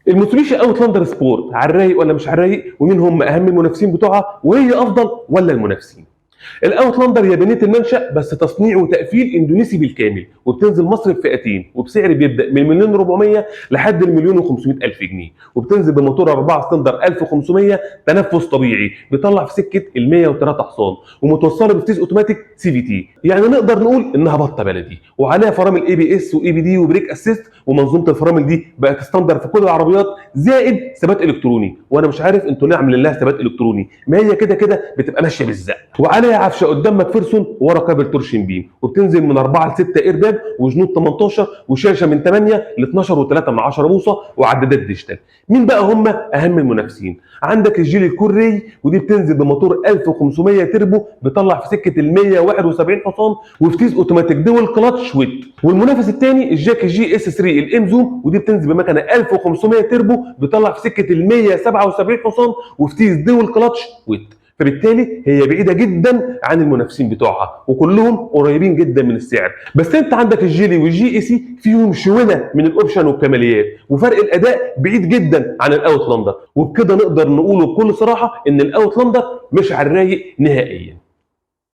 الموتسوبيشي اوتلاندر سبورت على الرايق ولا مش على الرايق؟ ومين هم اهم المنافسين بتوعها؟ وهي افضل ولا المنافسين؟ الاوتلاندر يابانية المنشأ بس تصنيع وتقفيل اندونيسي بالكامل، وبتنزل مصر بفئتين وبسعر بيبدا من 1,400,000 لحد 1,500,000 جنيه، وبتنزل بموتور 4 سلندر 1500 تنفس طبيعي بيطلع في سكة ال 103 حصان، ومتوصله بفتيس اوتوماتيك CVT، يعني نقدر نقول انها بطه بلدي، وعليها فرامل ABS و EBD و brake assist، ومنظومه الفرامل دي بقت standard في كل العربيات، زائد ثبات الكتروني. وانا مش عارف انتوا ليه عاملين لها ثبات الكتروني، ما هي كده كده بتبقى ماشية بالزق. وعليها عفشه قدام ماكفيرسون ورا كابل torsion beam، وبتنزل من 4 ل 6 ايرباج وجنوط 18 وشاشه من 8 ل 12.3 من 10 بوصه وعدادات digital. مين بقى هم اهم المنافسين؟ عندك الجيلي كوري، ودي بتنزل بموتور 1500 تربو بيطلع في سكة ال 171 حصان وفتيس اوتوماتيك dual clutch wet. والمنافس الثاني الجاك GS 3 الامزوم، ودي بتنزل بمكنه 1500 تربو بيطلع في سكة ال 177 حصان وفتيس dual clutch wet. فبالتالي هي بعيدة جدا عن المنافسين بتوعها وكلهم قريبين جدا من السعر. بس انت عندك الجيلي وال GAC فيهم شوية من ال option والكماليات، وفرق الاداء بعيد جدا عن الاوتلاندر. وبكده نقدر نقوله بكل صراحة ان الاوتلاندر مش على الرايق نهائيا.